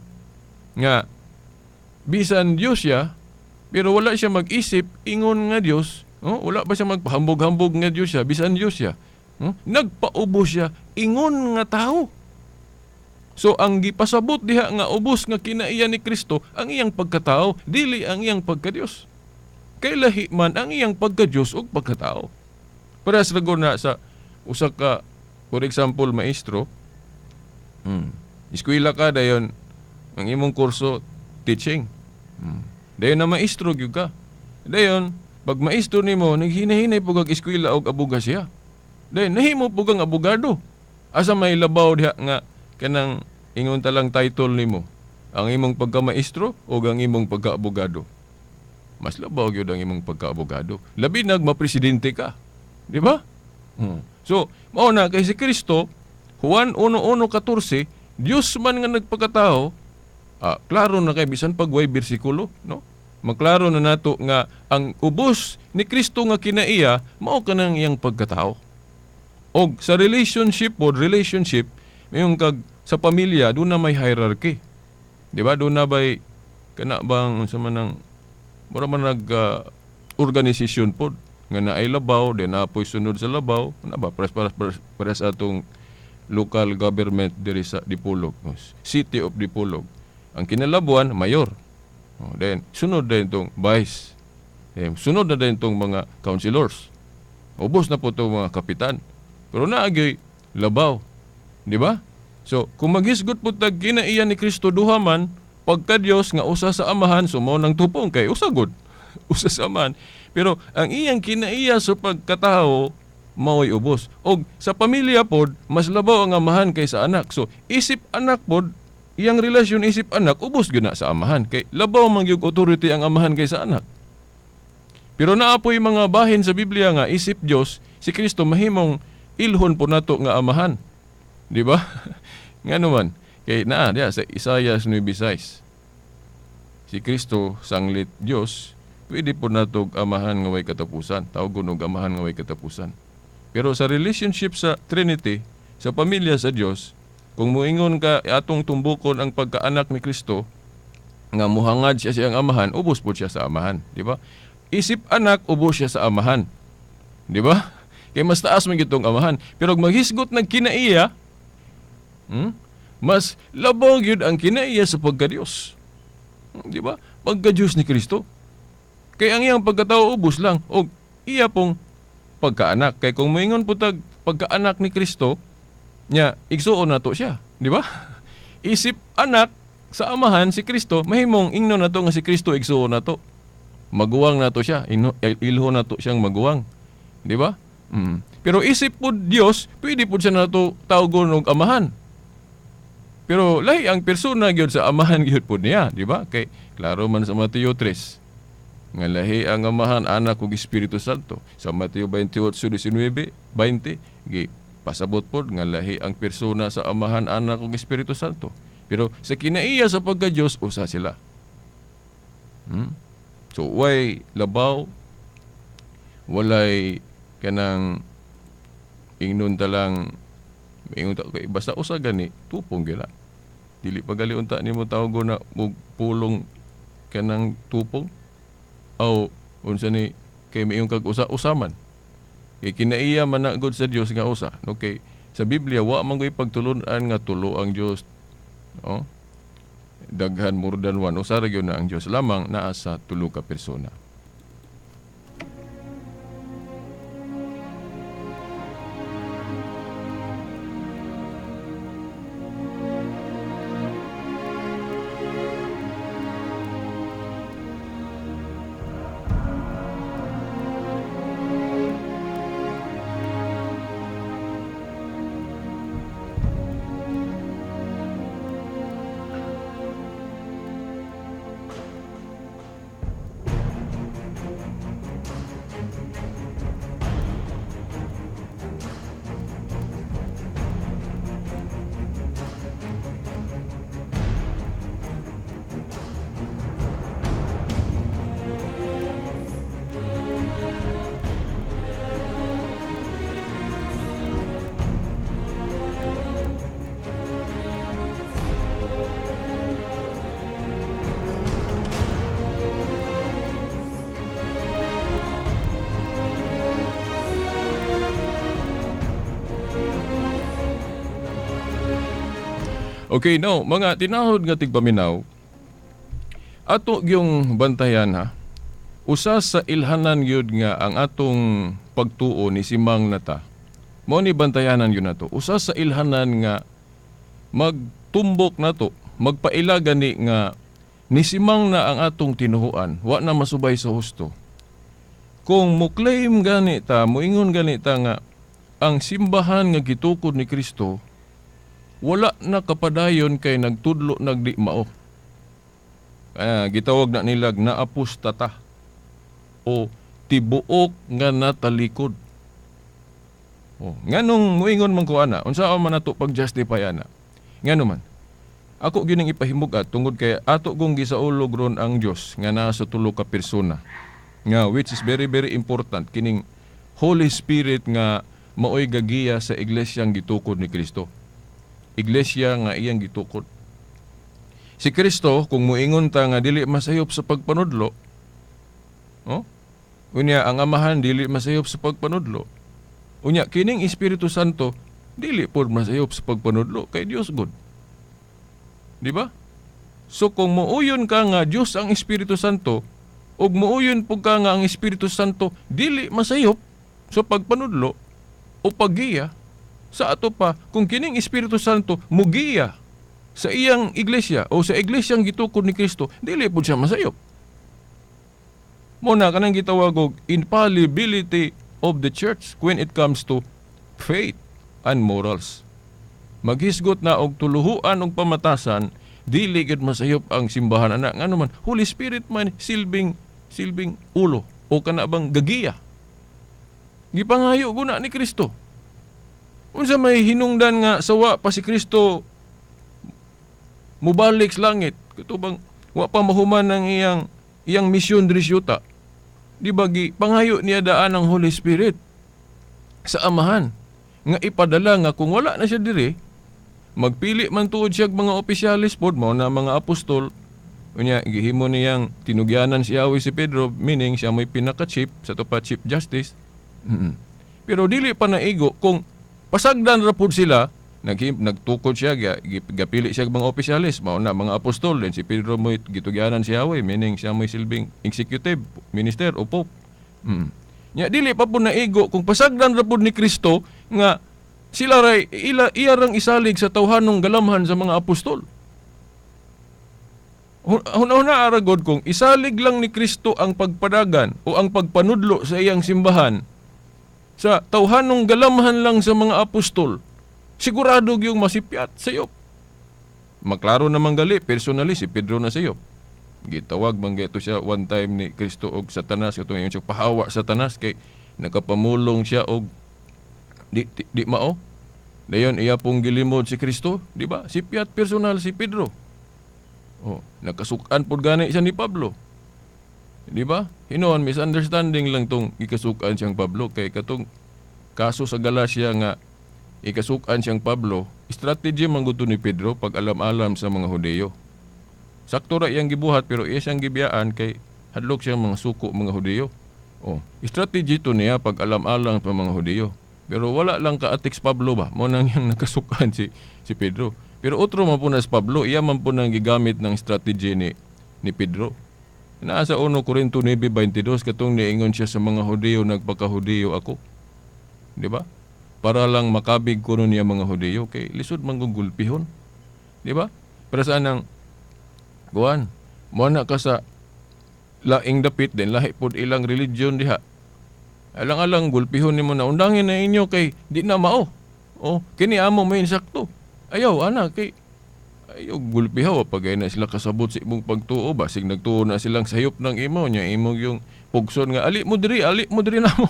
Nga bisan Dios siya, pero wala siya mag-isip ingon nga Dios, oh, wala ba siya magpahambog-hambog nga Dios siya, bisan Dios siya. Nagpaubos siya ingon nga tao. So ang gipasabot diha nga ubos nga kinaiya ni Kristo ang iyang pagkatao, dili ang iyang pagkadiyos. Kay lahi man ang iyang pagkadiyos ug pagkatao. Parehas ra na sa usa ka, for example, maestro. Eskwela ka dayon ang imong kurso teaching. Dayon na maestro gyud ka. Dayon pag maestro nimo naghinahinay pug ang eskwela og abogasya. Dayon nahimo pug ang abogado. Asa may labaw diha nga kanang ingon ta lang title nimo, ang imong pagkamaestro o ang imong pagkaabogado? Mas labaw gyud ang imong pagkaabogado. Labi nag mapresidente ka. Di ba? So, mao na kay si Kristo, Juan 1:1-14, Dios man nga nagpakatao, klaro na kay bisan pag way bersikulo, no? Maklaro na nato nga ang ubos ni Kristo nga kinaiya mao kanang iyang pagkatao. Og sa relationship pod, relationship mayong kag sa pamilya doon na may hierarchy. Di ba? Doon na bay kana bang unsa man ang mura man nag organisasyon pod nga naay labaw, di na po'y sunod sa labaw, na ba pares atong local government diri sa Dipolog, City of Dipolog. Ang kinalabuan mayor. Oh, then sunod din tong vice. Then sunod na din tong mga councilors. Ubos na po tong mga kapitan. Pero naagyoy labaw. Di ba? So, kung maghisgot po tag kinaiya ni Kristo duha man, pagka Dios nga usa sa Amahan, so mao nang tupong kay usa gud. Usa sa Amahan. Pero ang iyang kinaiya sa pagkatao mao'y ubos. Og sa pamilya pod, mas labaw ang amahan kaysa anak. So, isip anak pod, iyang relasyon isip anak, ubos gyud na sa amahan. Kay labaw man gyud authority ang amahan kaysa anak. Pero naa po'y mga bahin sa Biblia nga isip Dios, si Kristo mahimong ilhon po nato nga amahan. Di ba? Nga naman, kay naa diya sa Isaiah 9:6. Si Kristo sanglit Dios, pwede po nato amahan nga way katapusan. Tawgon og amahan nga way katapusan. Pero sa relationship sa Trinity, sa pamilya sa Dios, kung moingon ka atong tumbukon ang pagkaanak ni Kristo nga muhangad siya siyang amahan, ubos po siya sa amahan, di ba? Isip anak, ubos siya sa amahan. Di ba? Kay mas taas man gitong amahan. Pero kung maghisgot ng kinaiya, mas labaw gyud ang kinaiya sa pagka-Dios. Di ba? Pagka-Dios ni Kristo. Kay ang iyang pagkatao ubos lang og iya pong pagkaanak. Kay kung moingon po tag pagkaanak ni Kristo, nya igsuon nato siya, di ba? Isip anak sa amahan si Kristo, mahimong ingnon nato nga si Kristo igsuon nato. Maguwang nato siya, ilho nato siyang maguwang. Di ba? Pero isip po Dios, pwede po siya nato tawgon og amahan. Pero lahi ang persona gyud sa amahan gyud po niya, di ba? Kay klaro man sa Mateo 3 nga lahi ang amahan, anak ug Espiritu Santo. Sa Mateo 28:19, 20, gi pasabot pod nga lahi ang persona sa amahan, anak ug Espiritu Santo. Pero sa kinaiya sa pagka-Dios, usa sila. So way labaw, walay kanang ingnon ta lang, ingon ta kay basta usa gani tupong gila. Dili pa gali unta nimo tawgon na og pulong kanang tupong. Aw unsa ni kay miingon kag usa-usaman. Kay kinaiya man na gud sa Dios nga usa. Okay, sa Biblia wa man goy pagtulun-an nga tulo ang Dios. Oh. Daghan more than one. Usa ra gyud na ang Dios lamang naa sa tulo ka persona. Okay, now, mga tinahod nga tigpaminaw, ato gyung bantayan ha, usa sa ilhanan gyud nga ang atong pagtuo ni simang nata. Mao ni bantayanan gyud nato. Usa sa ilhanan nga magtumbok nato, magpaila gani nga nisimang na ang atong tinuhuan, wa na masubay sa husto. Kung mo-claim gani ta, moingon gani ta nga ang simbahan nga gitukod ni Kristo wala na kapadayon kay nagtudlo nagdi mao. Gitawag na nilag na apostata o tibuok nga natalikod. Oh, nganong muingon man ko ana, unsa man nato pag-justify ana? Ngano man? Ako gyud ning ipahimug-at tungod kay ato kong gisaulog ron ang Dios nga naa sa tulo ka persona. Nga which is very very important kining Holy Spirit nga maoy gagiya sa iglesyang gitukod ni Kristo. Iglesia nga iyang gitukod. Si Kristo kung muingon ta nga dili masayop sa pagpanudlo, oh? Unya ang Amahan dili masayop sa pagpanudlo. Unya kining Espiritu Santo dili pod masayop sa pagpanudlo kay Dios God. Di ba? So kung muuyon ka nga Dios ang Espiritu Santo ug muuyon pud ka nga ang Espiritu Santo dili masayop sa pagpanudlo o paggiya, sa ato pa, kung kining Espiritu Santo mugiya sa iyang iglesia o sa iglesyang gitukod ni Kristo, dili pud siya masayop. Muna kanang gitawag og infallibility of the church when it comes to faith and morals. Maghisgot na og tuluhuan og pamatasan, dili gid masayop ang simbahan ana. Ngano man, Holy Spirit man silbing ulo o kana bang gagiya. Gipangayo guna ni Kristo. Unsa may hinungdan nga sawa pa si Kristo mubalik sa langit, katubang wa pa mahuman ang iyang misyon diri sa yuta. Di ba pangayo niya daan ang Holy Spirit sa Amahan nga ipadala nga kung wala na siya diri, magpili man tuod siya mga opisyalis pod mao na mga apostol. Unya gihimo niyang tinugyanan si Yahweh si Pedro, meaning siya may pinaka-chief sa to pa chief justice. Mm-hmm. Pero dili pa naigo kung pasagdan ra pud sila, nagtukod siya, gapili siya mga opisyalis, mao na mga apostol, then si Pedro mo'y gitugyanan si Yahweh, meaning siya mo'y silbing executive, minister o pope. Mm. Nya dili pa pud naigo kung pasagdan ra pud ni Kristo nga sila ray iya rang isalig sa tawhanong galamhan sa mga apostol. Huna-huna aragod kung isalig lang ni Kristo ang pagpadagan o ang pagpanudlo sa iyang simbahan sa tawhanong galamhan lang sa mga apostol, sigurado yung masipyat sayop. Maklaro naman gali, personally si Pedro na sayop. Gitawag man gito siya one time ni Kristo og Satanas, katong ingon siya pahawa Satanas kay nakapamulong siya og di mao. Dayon iya pong gilimod si Kristo, di ba? Sipyat personal si Pedro. Oh, nakasukan pud gani siya ni Pablo. Di ba? Hinoon, misunderstanding lang tong ikasukan siyang Pablo kay katong kaso sa Galacia nga ikasukan siyang Pablo, strategy man gud ni Pedro pag alam-alam sa mga Hudeyo. Sakto ra iyang gibuhat pero iya siyang gibiyaan kay Hadlok siya mga suko mga Hudiyo. Oh, strategy to niya pag alam-alang pa mga Hudiyo. Pero wala lang ka-atik si Pablo ba? Mo nang yang nakasukan si Pedro. Pero otro man po na si Pablo, iya man po nang gigamit ng strategy ni Pedro. Naa sa 1 Corinto 9:22 katong niingon siya sa mga Hudiyo, nagpakahudiyo ako. Di ba? Para lang makabig kuno niya mga Hudiyo kay lisod man kung gulpihon. Di ba? Pero saan ang guan, mo na ka sa laing dapit din lahi pod ilang religion diha. Alang-alang gulpihon nimo na undangin na inyo kay di na mao. Oh, kini amo may insakto. Ayaw ana kay ayaw gulpihaw pag na sila kasabot sa imong pagtuo basig nagtuo na silang sayop ng imo nya imong yung pugson nga ali mo diri namo.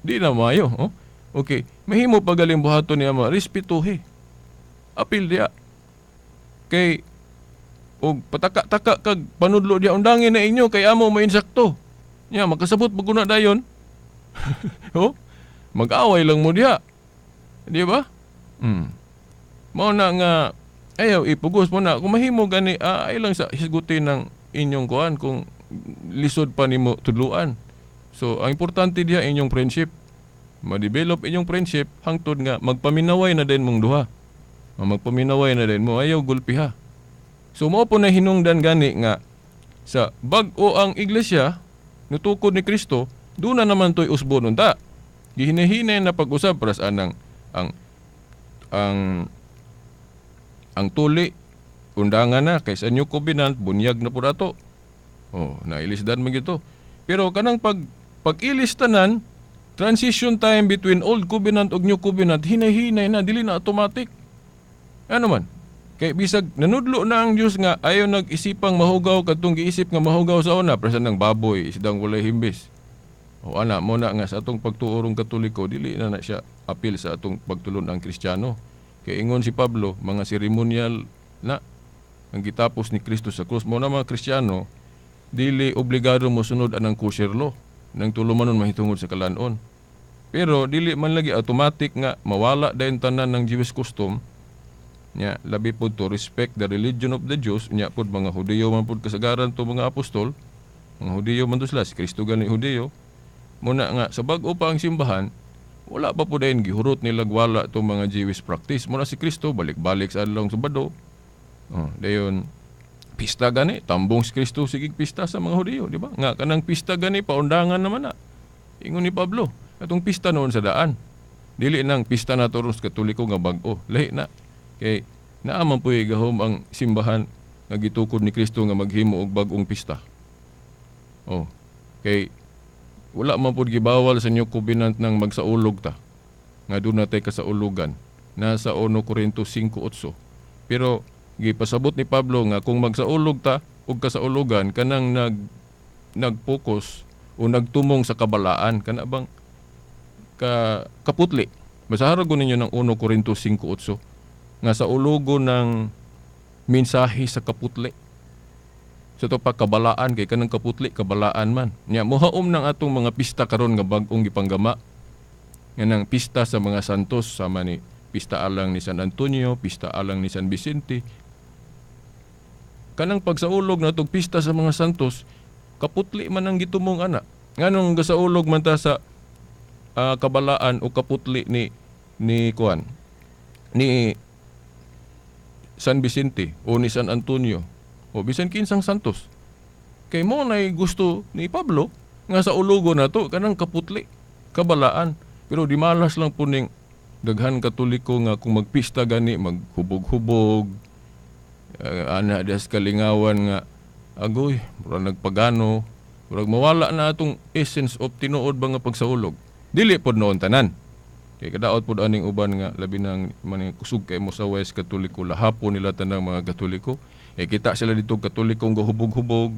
Di na maayo, oh. Okay, mahimo pagaling buhaton niya ma respetuhi. Apil diha. Kay og pataka-taka kag panudlo diha undangin na inyo kay amo may insakto. Nya makasabot pag kuna dayon. Oh, mag-away lang mo diha. Di ba? Mao na nga ayaw ipugos mo na kung mahimo gani ay lang sa hisgutin ng inyong kuan kung lisod pa nimo tudluan. So ang importante diha inyong friendship. Ma-develop inyong friendship hangtod nga magpaminaway na din mong duha. Magpaminaway na din mo, ayaw gulpiha. So mao po na hinungdan gani nga sa bag-o ang iglesia nutukod ni Kristo, doon na naman to'y usbo nun ta. Gihinahinay na pag-usab para sa anang ang tuli undangan na kay sa New Covenant bunyag na po dato. Oh, nailisdan man gito. Pero kanang pag-ilis tanan, transition time between Old Covenant ug New Covenant hinay-hinay na, dili na automatic. Ano man? Kay bisag nanudlo na ang Dios nga ayaw nag-isipang mahugaw kadtong giisip nga mahugaw sa una, presan ng baboy, isdang walay himbis. O ana mo na nga sa atong pagtuorong Katoliko dili na na siya apil sa atong pagtulon ang Kristiyano. Kay ingon si Pablo, mga seremonial na ang gitapos ni Kristo sa krus. Mo na mga Kristiyano dili obligado mo sunod anang kosher law nang tulumanon mahitungod sa kalanon. Pero dili man lagi automatic nga mawala dayon tanan ng Jewish custom. Nya labi pod to respect the religion of the Jews, nya pod mga Hudiyo man pod kasagaran to mga apostol, mga Hudiyo man to sila, si Kristo gani Hudiyo. Muna nga sa bag-o pa ang simbahan, wala pa po dayon gihurot nila wala to mga Jewish practice. Muna si Kristo balik-balik sa adlong Sabado. Oh, dayon pista gani, tambong si Kristo sige pista sa mga Hudiyo, di ba? Nga kanang pista gani paundangan naman na. Ingon ni Pablo, atong pista noon sa daan. Dili nang pista na to sa Katoliko nga bag-o, lahi na. Kay naa man puy gahom ang simbahan nga gitukod ni Kristo nga maghimo og bag-ong pista. Oh, kay wala man pud gibawal sa New Covenant nang magsaulog ta. Nga doon natay kasaulugan. Nasa 1 Corinto 5:8. Pero gipasabot ni Pablo nga kung magsaulog ta og kasaulugan kanang nagpokus o nagtumong sa kabalaan kana bang kaputli. Basahan ko ninyo ng 1 Corinto 5:8 nga sa ulogo ng mensahe sa kaputli. Sa to pa kabalaan kay kanang kaputli kabalaan man. Nya mohaom nang atong mga pista karon nga bag-ong gipanggama. Nga nang pista sa mga santos sama ni pista alang ni San Antonio, pista alang ni San Vicente. Kanang pagsaulog natong pista sa mga santos, kaputli man ang gitumong ana. Nganong gasaulog man ta sa kabalaan o kaputli ni kuan ni San Vicente o ni San Antonio o bisan kinsang santos. Kay mo nay gusto ni Pablo nga sa ulogo na to kanang kaputli, kabalaan. Pero di malas lang po ning daghan Katoliko nga kung magpista gani maghubog-hubog, ana das kalingawan nga agoy, murag nagpagano, murag mawala na atong essence of tinuod ba nga pagsaulog. Dili pod noon tanan. Kay kadaot pod aning uban nga labi nang maning kusog kay mo sa West Katoliko, lahapon nila tanang mga Katoliko. Eh kita sila dito Katolikong gahubog-hubog,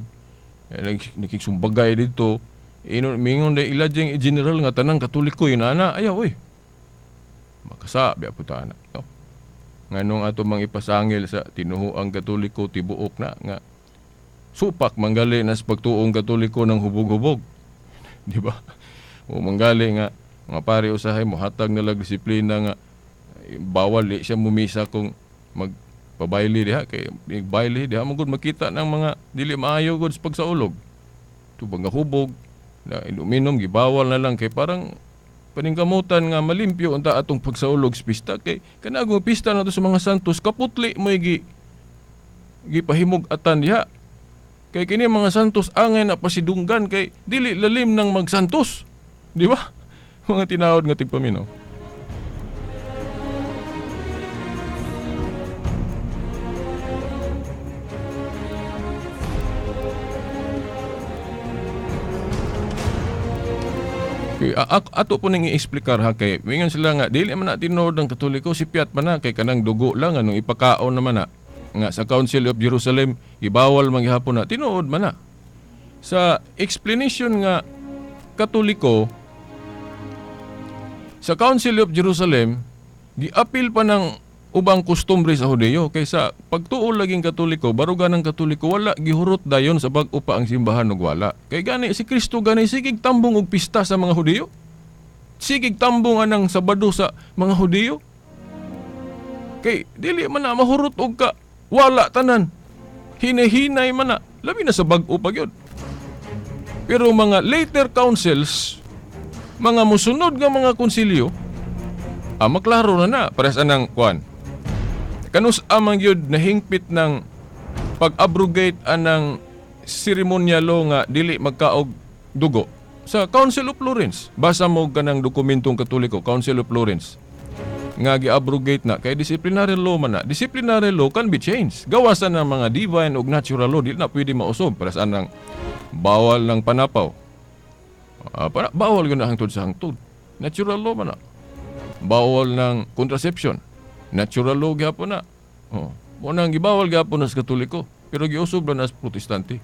nakiksumbagay dito. Ino mingon day ila jeng general nga tanang Katoliko yun ana, ayaw oy. Makasa biya po ta ana. No? Nganong ato mang ipasangil sa tinuhuang Katoliko tibuok na nga supak manggali na sa pagtuong Katoliko ng hubog-hubog. Di ba? O manggali nga mga pare usahay mohatag nila disiplina nga bawal di siya mumisa kung magpabayli diha kay bayli diha mo gud makita ng mga dili maayo gud sa pagsaulog. Tubag nga hubog na inuminom gibawal na lang kay parang paningkamutan nga malimpyo unta atong pagsaulog sa pista kay kanagong pista nato sa mga santos kaputli mo'y gipahimog atan diha. Kay kini mga santos angay na pasidunggan kay dili lalim ng magsantos. Di ba? Mga tinawod nga tigpaminaw. Ato po nang i-explikar ha kay mingon sila nga dili man na tinuod ang Katoliko si piat man na kay kanang dugo lang anong ipakaon naman na nga sa Council of Jerusalem ibawal manggihapon na tinuod man na. Sa explanation nga Katoliko sa Council of Jerusalem giapil pa ng ubang kostumbre sa Hudeyo kaysa pagtuo laging Katoliko baruga ng Katoliko wala gihurot dayon sa bag-o pa ang simbahan og wala. Kay gani si Kristo gani sigig tambong og pista sa mga Hudeyo. Sigig tambong anang Sabado sa mga Hudeyo. Kay dili man na mahurot og ka wala tanan. Hinahinay man na labi na sa bag-o pa gyud. Pero mga later councils, mga musunod nga mga konsilyo, maklaro na na pares anang kuan. Kanus amang yun nahingpit ng pag-abrogate anang seremonyalo nga dili magkaog dugo sa Council of Florence. Basa mo kanang dokumentong Katoliko, Council of Florence, nga gi-abrogate na kay disciplinary law man na. Disciplinary law can be changed. Gawasan ng mga divine ug natural law dili na pwede mausog. Para sa anang bawal ng panapaw. Bawal yun na hangtod sa hangtod. Natural law man na. Bawal ng contraception. Natural law gyapon na. Oh. Mo nang gibawal gyapon na sa Katoliko, pero giusob na sa Protestante.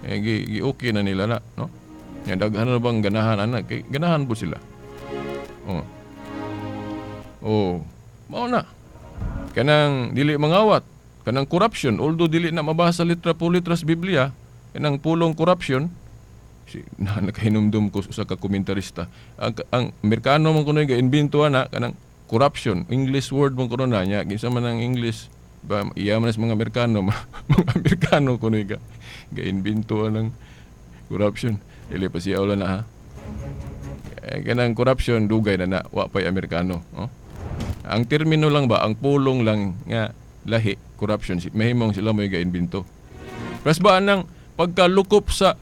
Eh gi-okay na nila na, no? Nya daghan na bang ganahan ana kay ganahan po sila. Oh. Oh, mao na. Kanang dili mangawat, kanang corruption, although dili na mabasa litra po litra sa Biblia, kanang pulong corruption si na nakahinumdum ko sa ka komentarista. Ang Amerikano man kuno ga-imbento ana kanang corruption, English word mong kuno na niya, kinsa man ang English ba iya man sa mga Amerikano, mga Amerikano kuno ga ga-imbento ang corruption. Dili pa siya wala na ha. Kanang corruption dugay na na, wa pay Amerikano, oh. Ang termino lang ba, ang pulong lang nga lahi corruption, mahimong sila mo'y ga-imbento. Pras ba anang pagkalukop sa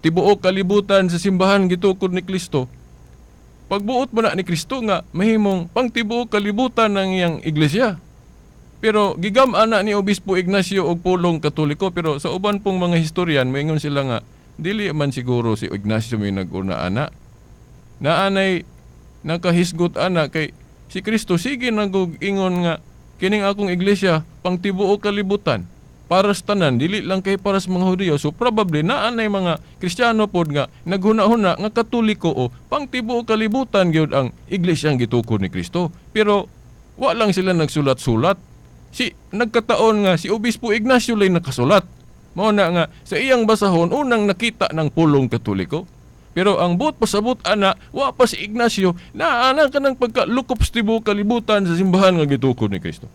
tibuok kalibutan sa simbahan gitukod ni Kristo? Pagbuot mo na ni Kristo nga mahimong pangtibuok kalibutan ng iyang iglesia. Pero gigam-ana ni Obispo Ignacio og pulong Katoliko, pero sa uban pong mga historian moingon sila nga dili man siguro si Ignacio may nag-una ana. Naanay nakahisgot ana kay si Kristo sige nagug ingon nga kining akong iglesia pangtibuok kalibutan. Para sa tanan, dili lang kay para sa mga Hudiyo. So probably naanay mga Kristiyano pod nga naghuna-huna nga Katoliko o pangtibuok kalibutan gyud ang iglesia ang gitukod ni Kristo. Pero wa lang sila nagsulat-sulat. Si nagkataon nga si Obispo Ignacio lay nakasulat. Mao na nga sa iyang basahon unang nakita ng pulong Katoliko. Pero ang buot pasabot ana, wa pa si Ignacio naana kanang pagkalukop sa tibuok kalibutan sa simbahan nga gitukod ni Kristo.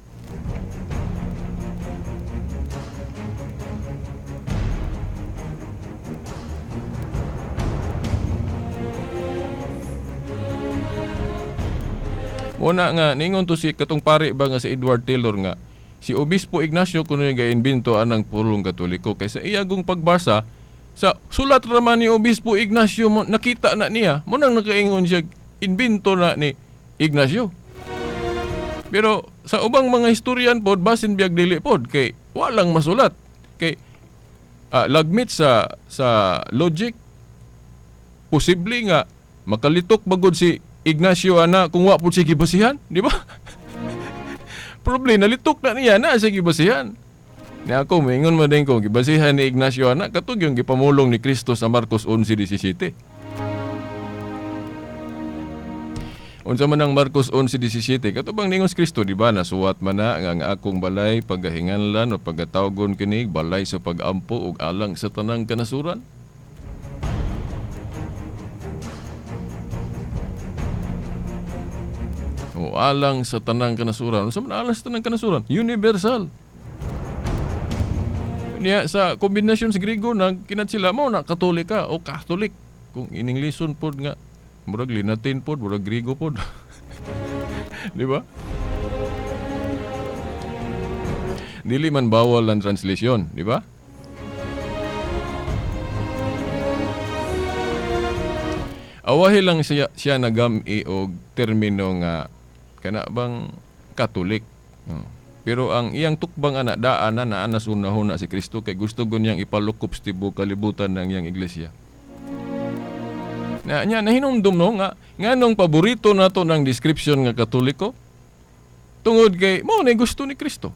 Muna nga, ningon to si katong pari ba nga si Edward Taylor nga, si Obispo Ignacio kuno yung ga-imbento anang pulong Katoliko. Kaysa iyagong pagbasa, sa sulat raman ni Obispo Ignacio, nakita na niya, munang nakaingon siya, imbento na ni Ignacio. Pero sa ubang mga historian pod, basin biyag dili pod, kay walang masulat. Kay lagmit sa logic, posible nga makalitok bagod si Ignacio ana kung wa pud siya gibasihan, di ba? Problema nalitok na niya na siya gibasihan. Ni ako moingon man din ko gibasihan ni Ignacio ana katug yung gipamulong ni Kristo sa Marcos 11:17. Unsa man ang Marcos 11:17? Katubang ningon si Kristo, di ba? Nasuwat man na nga ang akong balay pagahinganlan o pagatawgon kini balay sa pagampo ug alang sa tanang kanasuran. O alang sa tanang kanasuran. Unsa man alang sa tanang kanasuran? Universal. Niya sa kombinasyon sa Griego nagkinat sila mo na Katolika o Catholic. Kung in Englishon pod nga murag Linatin pod, murag Griego pod. Di ba? Dili man bawal ang translation, di ba? Awahi lang siya nagami og termino nga kana bang Katolik. Pero ang iyang tukbang ana daan na naanas unahon na si Kristo kay gusto gun niyang ipalukop sa tibuok kalibutan ng iyang iglesia. Na nya nahinumdum no nga nganong paborito nato ng description nga Katoliko tungod kay mao na gusto ni Kristo.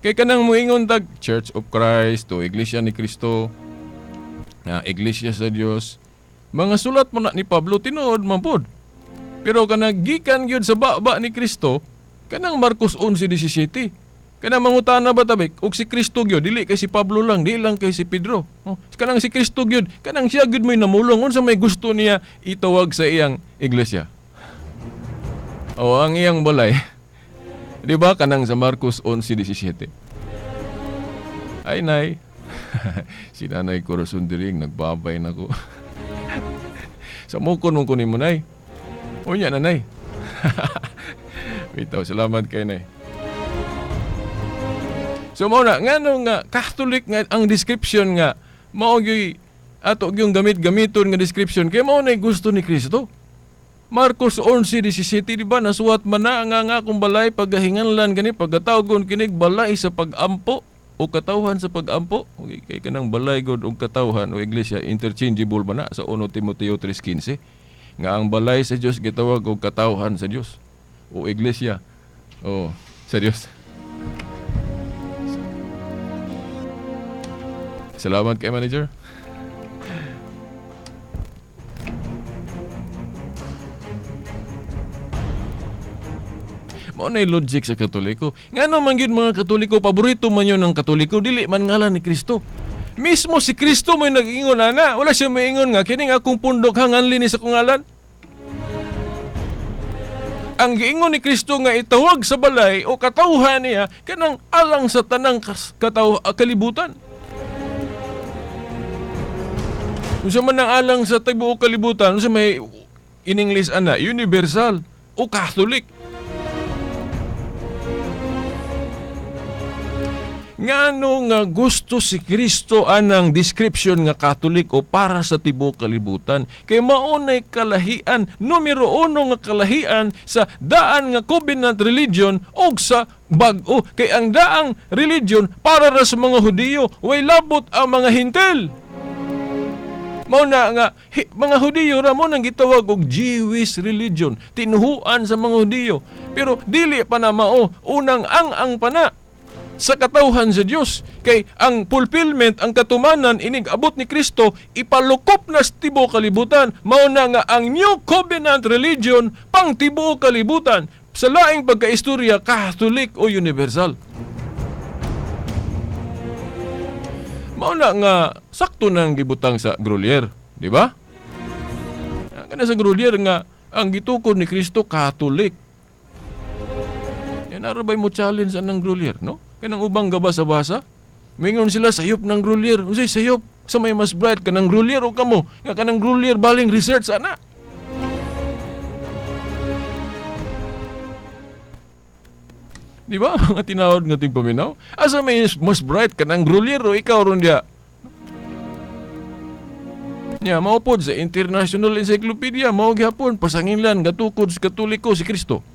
Kay kanang moingon tag Church of Christ o Iglesia ni Kristo, na Iglesia sa Dios, mga sulat mo na ni Pablo tinuod man pod. Pero kanang gikan gyud sa baba ni Kristo kanang Marcos 11:17. Kanang mangutana ba tabi og si Kristo gyud dili kay si Pablo lang, di lang kay si Pedro. Oh, kanang si Kristo gyud, kanang siya gyud may namulong unsa may gusto niya itawag sa iyang iglesia. O ang iyang balay. Di ba kanang sa Marcos 11:17? Ay nay. Si Nanay Corazon Diring nagbabay nako. Sa mukon mo kunin mo nay. Unya nanay. Bitaw, salamat kay nay. So mao na ngano nga Catholic nga ang description nga mao gyud ato gyung gamit-gamiton nga description kay mao nay gusto ni Kristo. Marcos 11:17 di ba nasuwat man na nga akong balay pagahinganlan kani pagkatawgon kinig balay sa pagampo o katawhan sa pagampo. Okay, kay kanang balay god og katawhan o iglesia interchangeable ba na sa 1 Timoteo 3:15 nga ang balay sa Dios gitawag og katawhan sa Dios o iglesia o sa Dios. Salamat kay manager. Mao na logic sa Katoliko. Ngano man gyud mga Katoliko, paborito man yun ng Katoliko, dili man ngalan ni Kristo. Mismo si Kristo may nag-ingon ana, wala siya maingon nga kining akong pundok hanganli ni sa akong ngalan. Ang giingon ni Kristo nga itawag sa balay o katawhan niya kanang alang sa tanang kalibutan. Unsa man ang alang sa tibuok kalibutan, unsa may in English ana, universal o Catholic. Ngano nga gusto si Kristo anang description nga Katoliko para sa tibuok kalibutan? Kay maunay kalahian, numero uno nga kalahian sa daan nga covenant religion og sa bag-o. Kay ang daang religion para ra sa mga Hudiyo, way labot ang mga Hintil. Mao na nga mga Hudiyo ra mo nang gitawag og Jewish religion, tinuhuan sa mga Hudiyo. Pero dili pa na mao, unang ang pa na sa katawhan sa Dios. Kay ang fulfillment, ang katumanan inig abot ni Kristo ipalukop na sa tibuok kalibutan. Mao na nga ang New Covenant religion pang tibuok kalibutan sa laing pagkaistorya Catholic o universal. Mao na nga sakto nang gibutang sa Grolier, di ba? Kana sa Grolier nga ang gitukod ni Kristo Catholic. Yan arabay mo challenge anang Grolier, no? Kanang ubang gabasa-basa, mingon sila sayop ng Grolier. Unsay sayop? Sa may mas bright kanang Grolier o kamo? Nga kanang Grolier baling research ana. Di ba? Mga tinawad nga tigpaminaw. Asa may mas bright kanang Grolier o ikaw ron diya? Nya, maupod sa International Encyclopedia, mao gyapon pasanginlan gatukod sa Katoliko si Kristo.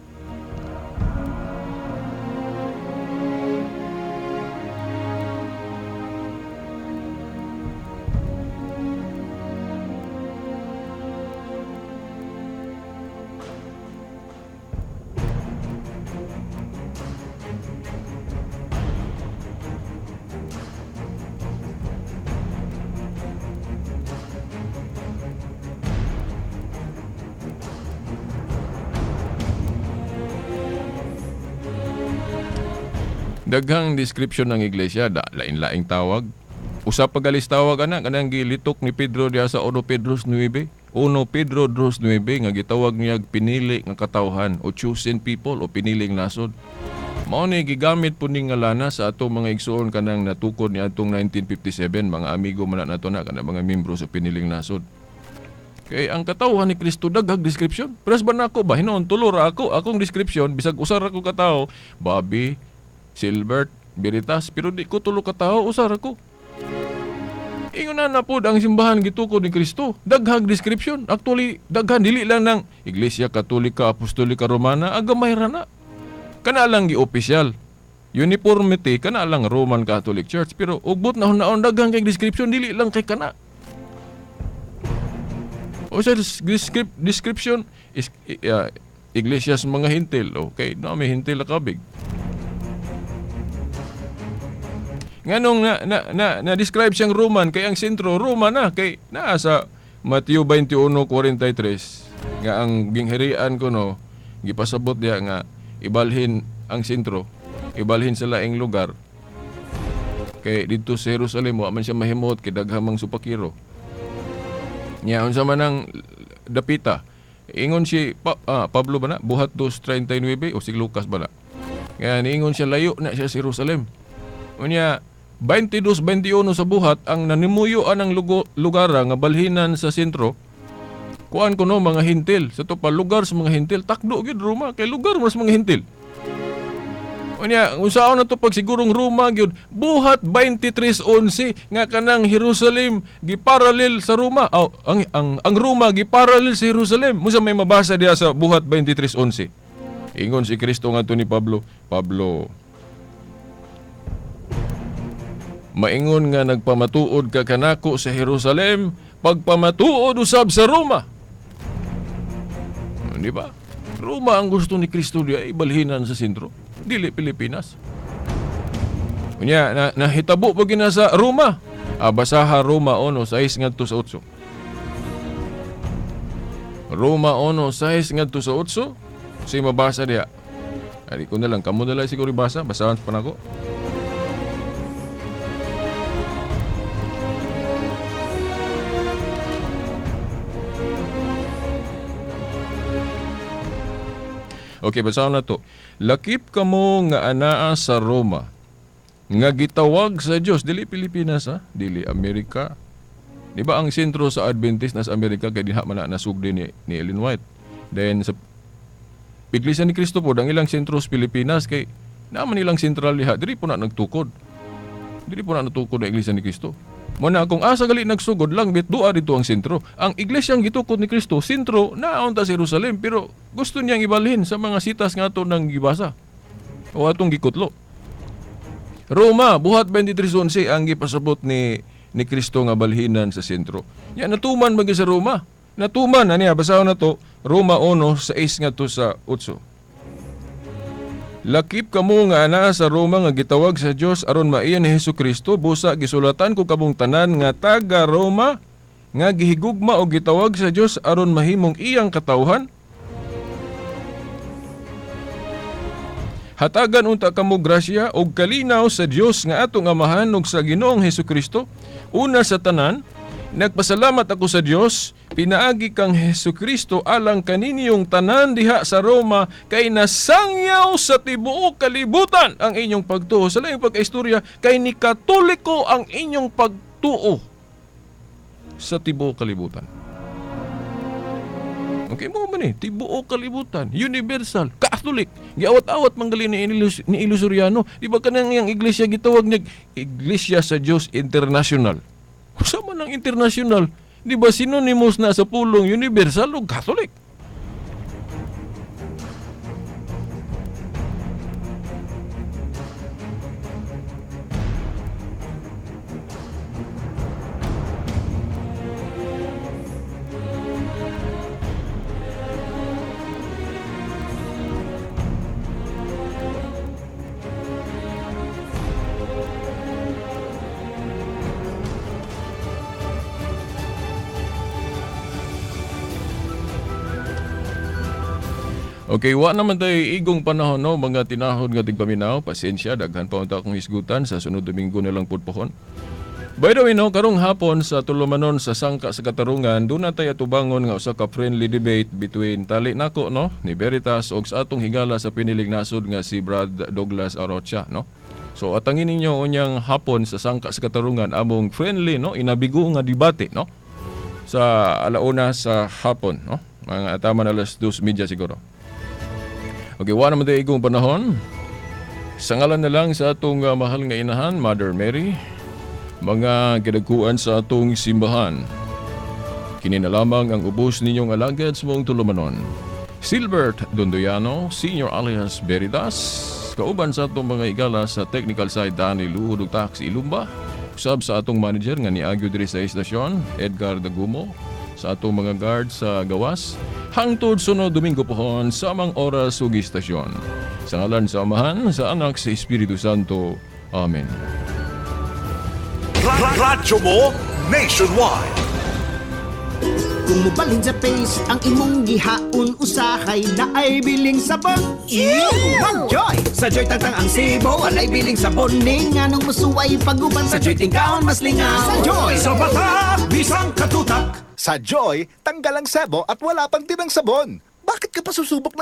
Daghang description ng iglesia, lain-laing tawag. Usa pa galis tawag ana kanang gilitok ni Pedro diha sa 1 Pedro 9. 1 Pedro 9 nga gitawag niya pinili nga katawhan o chosen people o piniling nasod. Mao ni gigamit po ning ngalana sa atong mga igsuon kanang natukod ni atong 1957, mga amigo man na nato na kanang mga membro sa piniling nasod. Kay ang katawhan ni Kristo daghang description. Pres ba nako ba hinuon tulo ra ako akong description bisag usa ra ko katawo, Bobby, Silbert, Veritas, pero di ko tulo katawo, usa ra ko. Ingon na pod ang simbahan gitukod ni Kristo. Daghang description. Actually, daghan dili lang ng Iglesia Katolika Apostolika Romana, agamay ra na. Kana lang gi-opisyal. Uniformity kana lang Roman Catholic Church, pero ugbot na hunaon daghang kay description dili lang kay kana. O sa description is iglesia sa mga hintil. Okay, na may hintil na kabig. Nganong na describe siyang Roman kay ang sentro Roma na kay naa sa Mateo 21:43 nga ang gingharian ko no gipasabot diha nga ibalhin ang sentro, ibalhin sa laing lugar. Kay didto sa Jerusalem wa man siya mahimot kay daghang mang supakiro. Nya unsa man ang dapita? Ingon si Pablo ba na buhat 2:39 o si Lucas ba na? Nga niingon siya layo na siya sa Jerusalem. Unya 22:21 sa buhat ang nanimuyo anang lugar nga balhinan sa sentro. Kuan kuno mga hintil sa to pa lugar sa mga hintil takdo gyud Roma kay lugar mas mga hintil. Unya unsaon na to pag sigurong Roma gyud buhat 23:11 nga kanang Jerusalem giparallel sa Roma. Oh, ang Roma giparallel sa Jerusalem. Unsa may mabasa diha sa buhat 23:11? Ingon si Kristo ngadto ni Pablo, Pablo, maingon nga nagpamatuod ka kanako sa Jerusalem, pagpamatuod usab sa Roma. Di ba? Roma ang gusto ni Kristo diya ibalhinan sa sentro, dili Pilipinas. Unya nahitabo pa gina sa Roma. Basaha Roma 1:6 ngadto sa 8. Roma 1:6 ngadto sa 8. Si mabasa diha. Ari ko na lang kamo na lang siguro ibasa, basahan pa nako. Okay, basahan na to. Lakip kamo nga anaa sa Roma, nga gitawag sa Dios, dili Pilipinas ha, dili Amerika. Di ba ang sentro sa Adventist nasa Amerika kay dinha man na nasugdi ni Ellen White. Then sa Iglesia ni Cristo po, ang ilang sentro sa Pilipinas kay naaman ilang sentral diha, diri po na nagtukod. Diri po na natukod ang Iglesia ni Cristo. Muna kung asa gali nagsugod lang bit doa dito ang sentro. Ang iglesia ang gitukod ni Kristo, sentro naon ta sa Jerusalem, pero gusto niyang ibalhin sa mga sitas nga ato nang gibasa o atong gikutlo. Roma buhat 23:11 ang gipasabot ni Kristo nga balhinan sa sentro. Ya natuman man sa Roma. Natuman ani basahon na to Roma 1:6 ngadto sa 8. Lakip kamo nga ana sa Roma nga gitawag sa Dios aron maiyan ni Hesukristo, busa gisulatan ko kamong tanan nga taga Roma nga gihigugma o gitawag sa Dios aron mahimong iyang katawhan. Hatagan unta kamo grasya og kalinaw sa Dios nga atong Amahan ug sa Ginoong Hesukristo. Una sa tanan, nagpasalamat ako sa Dios pinaagi kang Hesukristo alang kaninyong tanan diha sa Roma kay nasangyaw sa tibuok kalibutan ang inyong pagtuo. Sa laing pagkaistorya, kay ni Katoliko ang inyong pagtuo sa tibuok kalibutan. Okay mo man tibuok kalibutan, universal, Catholic. Giawat-awat manggali ni Ilusoriano. Di ba kanang iyang iglesia gitawag niya Iglesia sa Dios International? Usa man ang international? Di ba synonymous na sa pulong universal o Catholic? Okay, wa naman tayo igong panahon no, mga tinahod nga tigpaminaw, pasensya, daghan pa unta akong hisgutan sa sunod Domingo na lang pud pohon. By the way, no, karong hapon sa tulumanon sa Sangka sa Katarungan, doon na tayo atubangon nga usa ka friendly debate between tali nako, no, ni Veritas og sa atong higala sa piniling nasod nga si Brad Douglas Arocha, no. So atangin ninyo unyang hapon sa Sangka sa Katarungan among friendly, no, inabigo nga debate, no, sa alauna sa hapon, no. Mga taman 2:30 siguro. Okay, wa naman tayo igong panahon. Sa ngalan na lang sa atong mahal nga inahan, Mother Mary, mga kidagkuan sa atong simbahan. Kini na lamang ang ubos ninyong alagad sa mong tulumanon. Silbert Dondoyano, Senior alias Veritas, kauban sa atong mga igala sa technical side, Danny Luhod ug Tax Ilumba, usab sa atong manager nga niagyo diri sa istasyon, Edgar Dagumo, sa atong mga guard sa gawas, hangtod sunod Domingo pohon samang oras ug istasyon. Sa ngalan sa Amahan, sa Anak, sa Espiritu Santo. Amen. Radyo mo nationwide. Kung mobalhin sa face ang imong gihaon, usahay naay biling sabon. Ew! Mag-joy! Sa Joy tangtang ang sibo, walay biling sabon ning anong musuway pag-uban sa Joy tingkaon mas lingaw. Sa Joy! Sa bata, bisang katutak. Sa Joy, tanggal ang sebo at wala pang tinang sabon. Bakit ka pa susubok ng